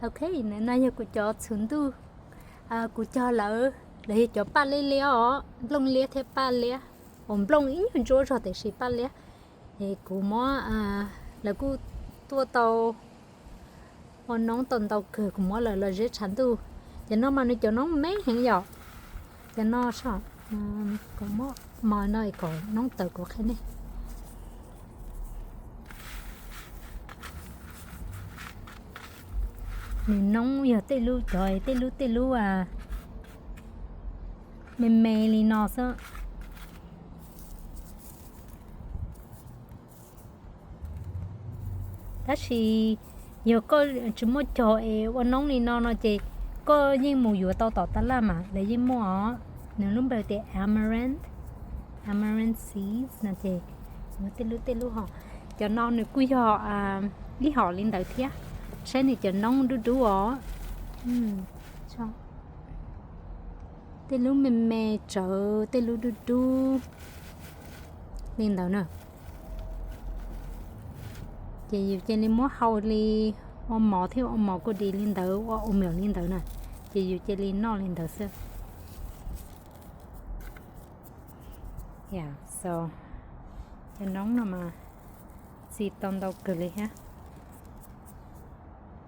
Ok, no yog kuv cov txhuv ntuj, kuv cog lawv, lawv yog cov paj liab liab os, nplooj liab thiab paj liab, uas nplooj ib nyuag ntsuab zog tiam sis paj liab. Es kuv muab, lawv kuj tuaj tau ua noob tau ntau kawg, kuv muab lawv los ziab tshav ntuj. Cov no mas nws cov noob me heev yom. Cov no, kuv muab mos no kom noob tawm kuv qhia nej. Nws noob yog tej lub cov, tej lub, tej lub me me li no xwb. Tab sis yog koj tsis muaj cog es ua noob li no no ces koj yeej mus yuav tau tom taj laj mas lawv yeej muaj os. Nws lub npe tias amaranth, amaranth seeds no ces tej lub tej lub hom. Cov no nws kuj yog ib hom li ntawd thiab, saib nws cov noob dub dub os. Tej lub me me tsawv, tej lub dub dub li ntawd na. Ces yus cia li muab hau li ua mov thiab ua mov kuj di li ntawd, ua ua miam li ntawd na. Ces yus cia li noj li ntawd xwb. Cov noob no mas txi tau ntau kawg li thiab.